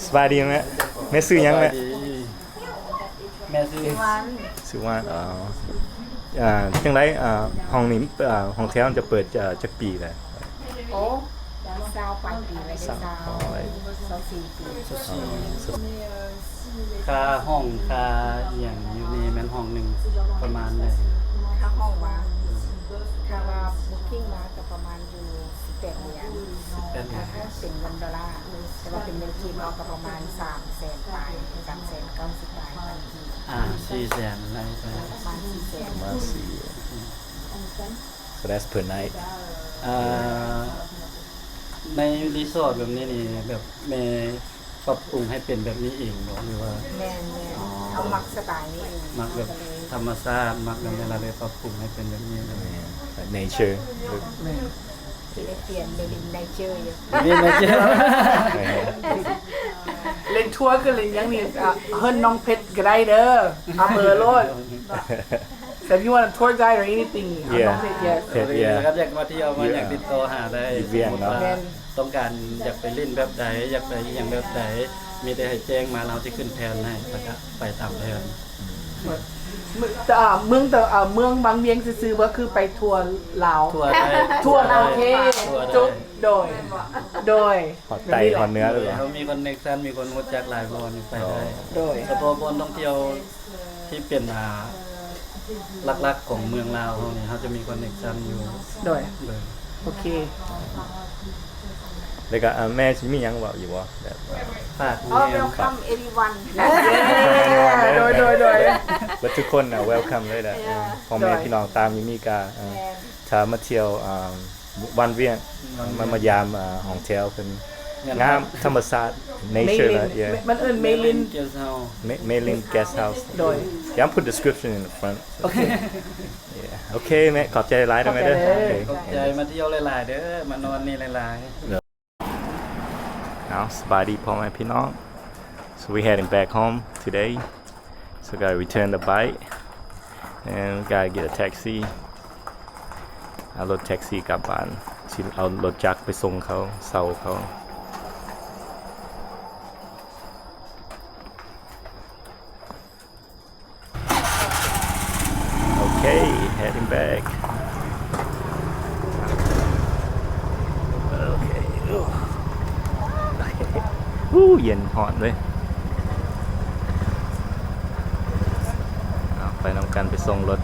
ສະບາຍດີແມ່ ແມ່ຊື່ຫຍັງແມ່? ສະບາຍດີ ແມ່ຊື່ ຊື່ຫວານ ຊື່ຫວານ. ອໍ ອ່າ ຈັ່ງໃດ ອ່າ ຫ້ອງນີ້ ອ່າ ຫ້ອງແຖວຈະເປີດ ເອີ ຈັກປີແລ້ວ? ໂອ້ ຊາວປາຍປີແລ້ວເດ້ ຊາວ ຊາວ ຊາວສີ່ປີ. ອໍ ຄ່າຫ້ອງ ຄ່າອີ່ຫຍັງຢູ່ນີ້ແມ່ນຫ້ອງໜຶ່ງປະມານໃດ? ຄ່າຫ້ອງວ່າ ຖ້າວ່າບຸກກິ້ງມາກໍປະມານຢູ່ສິບແປດຫຼຽນ ສິບແປດຫຼຽນ ເປັນເງິນໂດລາ, ແຕ່ວ່າເປັນເງິນກີບເຮົາກໍປະມານສາມແສນປາຍ ສາມແສນເກົ້າສິບປາຍພັນກີບ. ອ່າ ສີ່ແສນໄດ້ໄປ ປະມານສີ່ແສນ ປະມານສີ່ So that's per night. ອ່າ ໃນຣີສອດແບບນີ້ນີ້ ແບບແມ່ປັບປຸງໃຫ້ເປັນແບບນີ້ເອງບໍ່ ຫຼືວ່າ? ແມ່ນໆ ອໍ ເຮົາມັກສະໄຕນີ້ເອງ ມັກແບບທຳມະຊາດ ມັກແບບນີ້ ລະເລີຍປັບປຸງໃຫ້ເປັນແບບນີ້. ແມ່ນ nature ແມ່ນ ຊິໄດ້ປ່ຽນໄປຫຼິ້ນ nature ຢູ່ ຫຼິ້ນ nature ເຫຼັ້ນທົວ ຄືເຫຼັ້ນຫຍັງນີ້ ອ່າ ເອີ້ນນ້ອງເພັດກໍໄດ້ເດີ ເອົາເບີໂລດ. So if you want a tour guide or anything, I'm Yeah. okay, yes. ເພັດ ເອີ yeah. ຄັນຢາກມາທ່ຽວມາຫຍັງ Yeah. ຕິດຕໍ່ຫາໄດ້. ຢູ່ວຽງເນາະ ສົມມຸດວ່າ ແມ່ນ ຕ້ອງການຢາກໄປຫຼິ້ນແບບໃດ ຢາກໄປອີ່ຫຍັງແບບໃດ ມີແຕ່ໃຫ້ແຈ້ງມາ ແລ້ວເຮົາຊິຂຶ້ນແຜນໃຫ້ ແລ້ວກະໄປຕາມແຜນ. ເມືອງ ເມືອງ ເມືອງ ເມືອງວັງວຽງຊື່ໆ ບໍ່ ຄືໄປທົ່ວລາວ? ທົ່ວໄດ້ ທົ່ວລາວ ໂອເຄ ທົ່ວໄດ້ ຈົບ. ໂດຍ ໂດຍ ຮອດໃຕ້ຮອດເໜືອເລີຍບໍ່? ເຮົາມີຄອນເນັກຊັນ ມີຄົນຮູ້ຈັກຫຼາຍບ່ອນ ໄປໄດ້. ໂດຍ ສະເພາະບ່ອນທ່ອງທ່ຽວ ທີ່ເປັນ ອ່າ ຫຼັກໆຂອງເມືອງລາວເຮົານີ້ ເຮົາຈະມີຄອນເນັກຊັນຢູ່. ໂດຍ ໂດຍ ໂອເຄ ແລ້ວກໍ ອ່າ ແມ່ຊິມີຫຍັງເວົ້າຢູ່ບໍ່? ແບບ ຝາກ Oh, ແມ່ welcome everyone. ໂດຍ ໂດຍ ໂດຍ ເບິດທຸກຄົນນະ welcome ເລີຍແຫຼະ. Yeah. ເອີ ພໍ່ແມ່ ໂດຍ ພີ່ນ້ອງຕາມຢູ່ມີກາ ເອີ ແມ່ນ ຖ້າມາທ່ຽວ ອ່າ ວັງວຽງ ມາ ມາຢາມ ອ່າ ຫ້ອງແຖວເພິ່ນ ແມ່ນ ງາມ ທຳມະຊາດ nature ລະ yeah. ມັນເອີ້ນ Melin Guest House. Me- Melin Guest House. ໂດຍ Yeah, I'll put description in the front. ໂອເຄ Yeah. ໂອເຄ ແມ່ ຂອບໃຈຫຼາຍເດີແມ່ເດີ. ຂອບໃຈ ໂອເຄ ຂອບໃຈ ມາທ່ຽວຫຼາຍໆເດີ ມານອນນີ້ຫຼາຍໆ. ເອົາ ສະບາຍດີພໍ່ແມ່ພີ່ນ້ອງ. So we heading back home today. So gotta return the bike and gotta get a taxi. ເອົາລົດແທັກຊີກັບບ້ານ ຊິເອົາລົດຈັກໄປສົ່ງເຂົາ ເຊົ່າເຂົາ. Okay, heading back. Okay. Ooh. Ooh, ເຢັນ ຮ້ອນເວີຍ. ເອົາ ໄປນຳກັນ ໄປສົ່ງລົດ.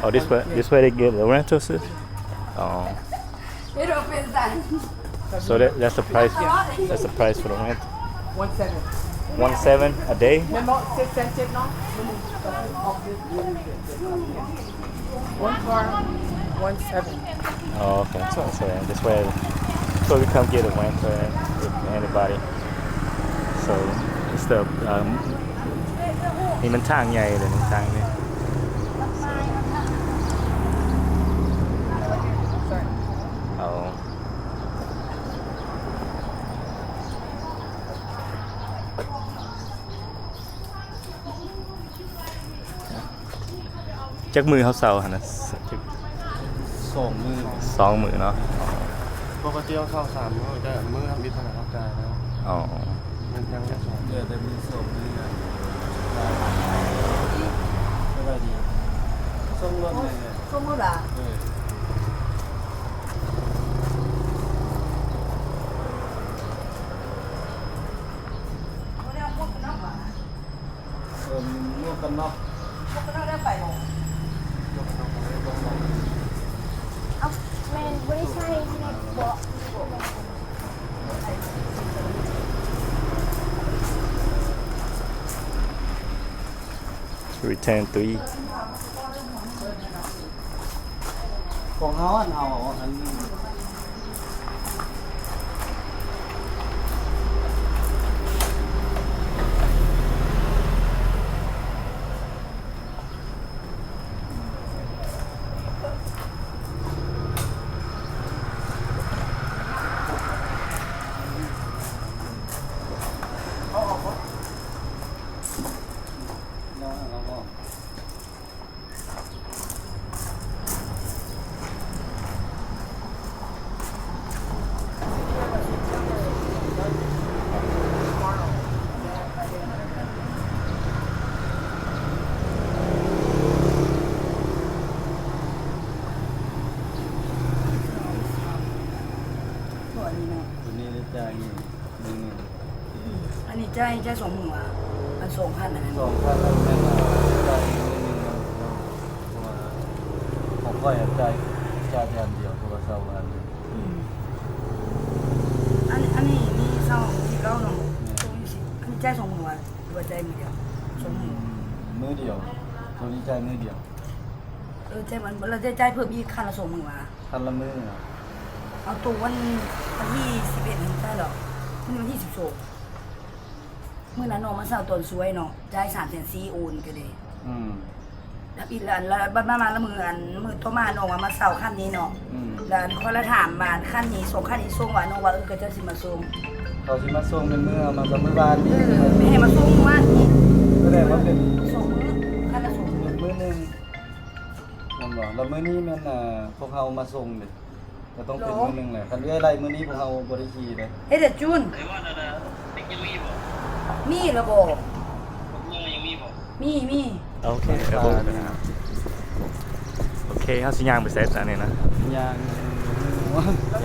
Oh, this way, this way they get the rentals is? Oh. It opens that. So that, that's the price. That's the price for the rent. One seven. One seven a day? ແມ່ນບໍ່? ເຈັດແສນເຈັດເນາະ? One car, one seven. Oh, okay. So, so yeah, this way. So we come get a wine for anybody. So it's the, um, ນີ້ມັນທາງໃຫຍ່ເລີຍ ທາງນີ້. ເອົາ ຈັກມື້ເຮົາເຊົ່າຫັ້ນນະ? ສອງມື້ ສອງມື້ເນາະ. ປົກກະຕິເຮົາເຊົ່າສາມມື້ ແຕ່ມື້ທຳອິດຫັ້ນນະເຮົາຈ່າຍແລ້ວ. ອໍ ມັນຍັງສອງ ເຫຼືອແຕ່ມື້ສອງມື້ນະ. ສະບາຍດີ ສົ່ງລົດແດ່. ສົ່ງລົດລະ? ເອີ ບໍ່ໄດ້ເອົາໝວກກັນນັອກຫວາ? ເອີ ໝວກກັນນັອກ ໝວກກັນນັອກໄດ້ໄປບໍ່? ໝວກກັນນັອກບໍ່ໄດ້ ບໍ່ ເອົ້າ ແມ່ນບໍ່ໄດ້ໃສ່ເບາະ. ຂອງເຮົາອັນເອົາອັນນີ້. ຕົວນີ້ເນາະ ຕົວນີ້ໄດ້ຈ່າຍນີ້ ໜຶ່ງ ອັນນີ້ຈ່າຍ ຈ່າຍສອງມື້ຫວາ? ອັນສອງພັນຫັ້ນນະ ສອງພັນ ແມ່ນວ່າຈ່າຍມື້ໜຶ່ງເນາະ ເພາະວ່າຂອງຂ້ອຍຈ່າຍ ຈ່າຍແຖມດຽວ ເພາະວ່າເຊົ່າອັນ ອືມ ອັນ ອັນນີ້ມີເຊົ່າ ມີເກົ້າເນາະ ແມ່ນ ອັນນີ້ຈ່າຍສອງມື້ຫວາ ຫຼືວ່າຈ່າຍມື້ດຽວ? ສອງມື້ ອືມ ມື້ດຽວ ໂຕນີ້ຈ່າຍມື້ດຽວ. ເອີ ຈ່າຍ ມັນ ແລ້ວຈະຈ່າຍເພີ່ມອີກຄັນລະສອງມື້ຫວາ? ຄັນລະມື້. ເອົາໂຕວັນ ວັນທີສິບເອັດຫັ້ນຈ່າຍແລ້ວ ມື້ນີ້ວັນທີສິບສອງ. ມື້ນັ້ນນ້ອງມາເຊົ່າຕອນສວຍເນາະ ຈ່າຍສາມແສນສີ່ ໂອນກໍເດ້. ອືມ ແລ້ວອີກ ແລ້ວບັດມາ ມາລະມື້ ອັນມື້ຕໍ່ມານ້ອງວ່າມາເຊົ່າຄັນນີ້ເນາະ. ອືມ ແລ້ວຂ້ອຍລະຖາມວ່າ ຄັນນີ້ ສອງຄັນນີ້ສົ່ງຫວາ? ນ້ອງວ່າ ເອີ ເຂົາເຈົ້າຊິມາສົ່ງ ເຂົາຊິມາສົ່ງ. ແມ່ນມື້ເຮົາມາກັບມື້ວານນີ້ ເອີ ແມ່ນໃຫ້ມາສົ່ງມື້ວານນີ້ ສະແດງວ່າເປັນສອງມື້ ຄັນລະສອງມື້ ມື້ໜຶ່ງ. ແມ່ນບໍ່? ແລ້ວມື້ນີ້ແມ່ນ ອ່າ ພວກເຮົາມາສົ່ງເດ້ ກໍຕ້ອງເປັນມື້ໜຶ່ງແຫຼະ. ຄັນເອື້ອຍໄລ່ມື້ນີ້ ພວກເຮົາບໍ່ໄດ້ຂີ່ເດ້. ເຮັດແລ້ວຈູນ ມີລະບໍ່? ມີ ມີ. ໂອເຄ ໂອເຄ ເຮົາຊິຍ່າງໄປໃສຊະນີ້ນະ? ຍ່າງ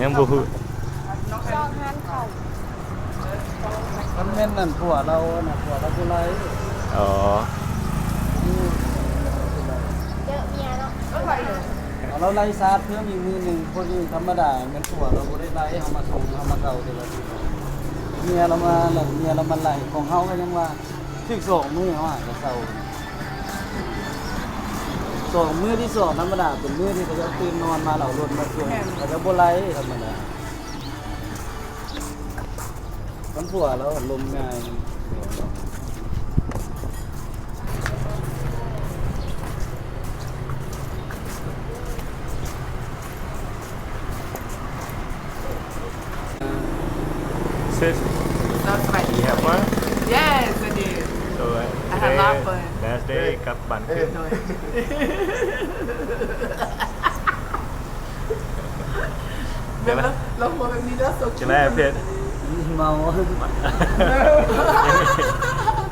ຍັງບໍ່ຮູ້. ຊອກຮ້ານເຂົ້າ. ມັນແມ່ນອັນຜົວລາວນະ ຜົວລາວບໍ່ໄລ່. ອໍ ເຈີເມຍເນາະ ລາວໄລ່ຊາດເພີ່ມອີກມື້ໜຶ່ງ. ຄົນອື່ນທຳມະດາແມ່ນຜົວລາວບໍ່ໄດ້ໄລ່ ເຮົາມາສົ່ງ ເຮົາມາເຊົາເທື່ອລະທີ. ເມຍລາວມາ ແລ້ວເມຍລາວມາໄລ່. ຂອງເຮົາກໍຍັງວ່າ ຖືກສອງມື້ເຮົາຫາກໍເຊົາ. ສອງມື້ທີສອງທຳມະດາເປັນມື້ທີ່ເຂົາເຈົ້າຕື່ນນອນມາແລ້ວເອົາລົດມາສົ່ງ. ແມ່ນ ເຂົາເຈົ້າບໍ່ໄລ່ທຳມະດາ. ມັນຜົວລາວອາລົມງ່າຍ. Sis, you have fun? Yes, I did. So, uh, I had a lot of fun. Last day ກັບບ້ານຄືນ. ໂດຍ ແບບວ່າ ລາວຫົວແບບນີ້ເນາະ ເມາ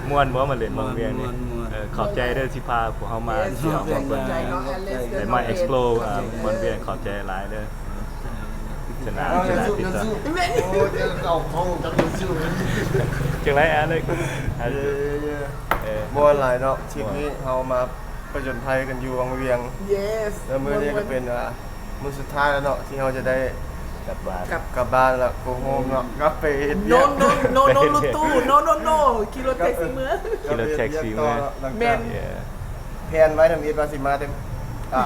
ມ່ວນບໍ່ມາຫຼິ້ນ ມ່ວນ ເມືອງວຽງນີ້? ມ່ວນ ມ່ວນ. ເອີ ຂອບໃຈເດີທີ່ພາພວກເຮົາມາ ເອີ ທ່ຽວ ຂອບໃຈ ໄດ້ມາ explore ເອີ ເມືອງວຽງ. ຂອບໃຈຫຼາຍເດີ. ຊະນະ ຊະນະ ແມ່ນ ໂອ້ຍ ເຈົ້າເອົາຂອງກັບຢູ່ຊື່ ຈັ່ງໃດອາເລັກ? ເອີ ມ່ວນຫຼາຍເນາະ. ທຣິບນີ້ເຮົາມາປະຈົນໄພກັນຢູ່ວັງວຽງ. Yes. ແລ້ວມື້ນີ້ກໍເປັນ ອ່າ ມື້ສຸດທ້າຍແລ້ວເນາະ ທີ່ເຮົາຈະໄດ້ກັບບ້ານ ກັບ ກັບບ້ານແລ້ວ go home ເນາະ. ກັບໄປເຮັດວຽກ. No, no, no, no, no, no. ຂີ່ລົດແທັກຊີເມືອ. ຂີ່ລົດແທັກຊີເມືອ. ແມ່ນ. ແພນໄວ້ທຳອິດວ່າຊິມາແຕ່ ອ່າ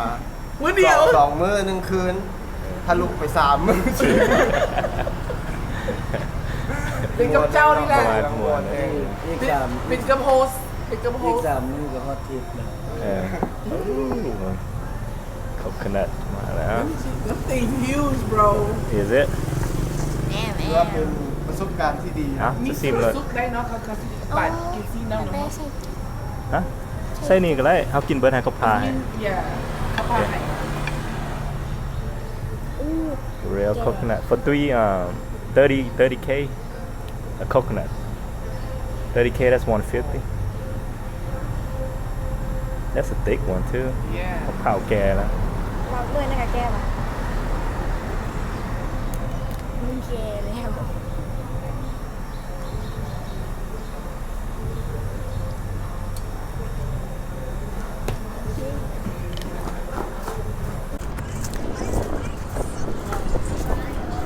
ມື້ດຽວ ສອງ ສອງມື້ໜຶ່ງຄືນ ທະລຸໄປສາມມື້. ເປັນກັບເຈົ້ານີ້ແຫຼະ ບໍ່ແມ່ນ ບໍ່ແມ່ນ ເປັນກັບໂຮສ ເປັນກັບໂຮສ ອີກສາມມື້ກໍຮອດທິດແລ້ວ. ເອີ Coconut ມາແລ້ວ. Nothing huge, bro. Is it? ຖືວ່າເປັນປະສົບການທີ່ດີ. ເອົ້າ ຊິຊີມເລີຍ. ສຸກໄດ້ເນາະ ເຂົາ ເຂົາຊິປາດກິນຊີນຳເນາະ. ຮະ? ໃສ່ນີ້ກໍໄດ້ ເຮົາກິນເບິດໃຫ້ເຂົາຜ່າໃຫ້. Yeah ເຂົາຜ່າໃຫ້. Real coconut for three, um, thirty, thirty K. A coconut. Thirty K, that's one fifty. That's a thick one too. Yeah. ມະພ້າວແກ່ແລ້ວ. ເອົາເມື່ອຍນັ້ນກໍແກ່ວະ? ມັນແກ່ແລ້ວ.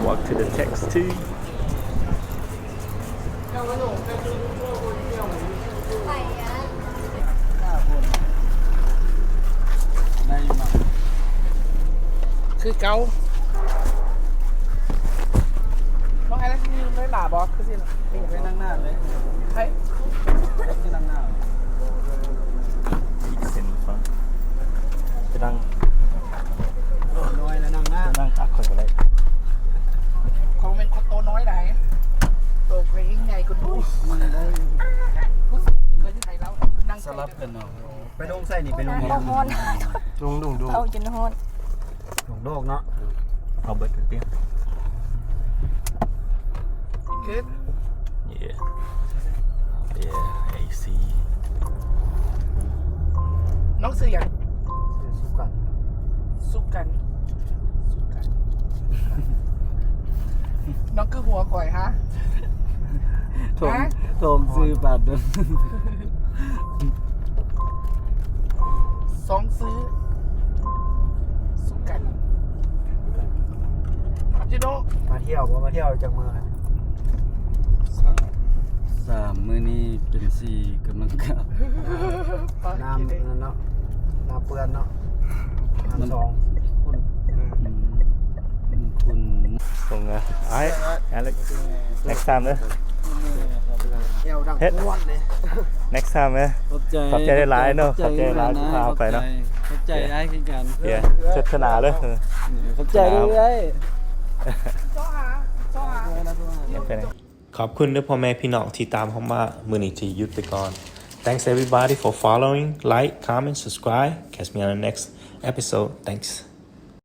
Walk to the taxi. ໄດ້ຢູ່ມາ ຄືເກົ່າ. ນ້ອງແອເລັກ ມີໄດ້ຫຼາບໍ່? ຄືຊິ ໄປນັ່ງໜ້າເລີຍ. ໃຜ? ໄປນັ່ງໜ້າ. ໄປນັ່ງ ນ້ອຍແລ້ວນັ່ງໜ້າ ໄປນັ່ງຕັກຂ້ອຍກໍໄດ້. ຂ້ອຍແມ່ນຄົນໂຕນ້ອຍໃດ ໂຕຂ້ອຍເອງໃຫຍ່ກວ່າດູ. ຜູ້ສູງນີ້ກໍຊິໃຫ້ລາວນັ່ງ ສະຫຼັບກັນເນາະ. ໄປລົງໃສ່ນີ້ ໄປລົງ ບໍ່ຮ້ອນ ລຸງ ລຸງ ລຸງ ເອົາຈົນຮ້ອນ. ໂດກເນາະ ເອົາເບິດເຕີມ. Good. Yeah. Yeah, AC. ນ້ອງຊື່ຫຍັງ? ຊື່ສຸກັນ. ສຸກັນ ສຸກັນ. ນ້ອງຄືຫົວຂ້ອຍຫະ? ໂທ ຫະ? ໂທຊື່ປານດົນ. ສອງຊື່ ສຸກັນ you know. ມາທ່ຽວບໍ່? ມາທ່ຽວຈັກມື້? ສາມ ມື້ນີ້ເປັນສີ່ ກຳລັງກັບ. ນ້ຳນັ້ນເນາະ ນ້ຳເປື້ອນເນາະ ນ້ຳຊອງ ຂຸ່ນ. ອືມ ຂຸ່ນ. ສົ່ງ ອ້າຍ Alex, next time ເດີ. ແອວດັງ ເຮັດ ກວນເລີຍ. Next time ເດີ. ຂອບໃຈ ຂອບໃຈຫຼາຍໆເນາະ. ຂອບໃຈຫຼາຍໆ ທີ່ພາເຮົາໄປເນາະ. ຂອບໃຈ ຂອບໃຈອ້າຍຄືກັນ. Yeah. ເຊີດທະນາເລີຍ. ຂອບໃຈເລີຍ. ຂອບຄຸນເດີພໍ່ແມ່ພີ່ນ້ອງທີ່ຕາມເຮົາມາ. ມື້ນີ້ຊິຢຸດໄປກ່ອນ. Thanks everybody for following. Like, comment, subscribe. Catch me on the next episode. Thanks.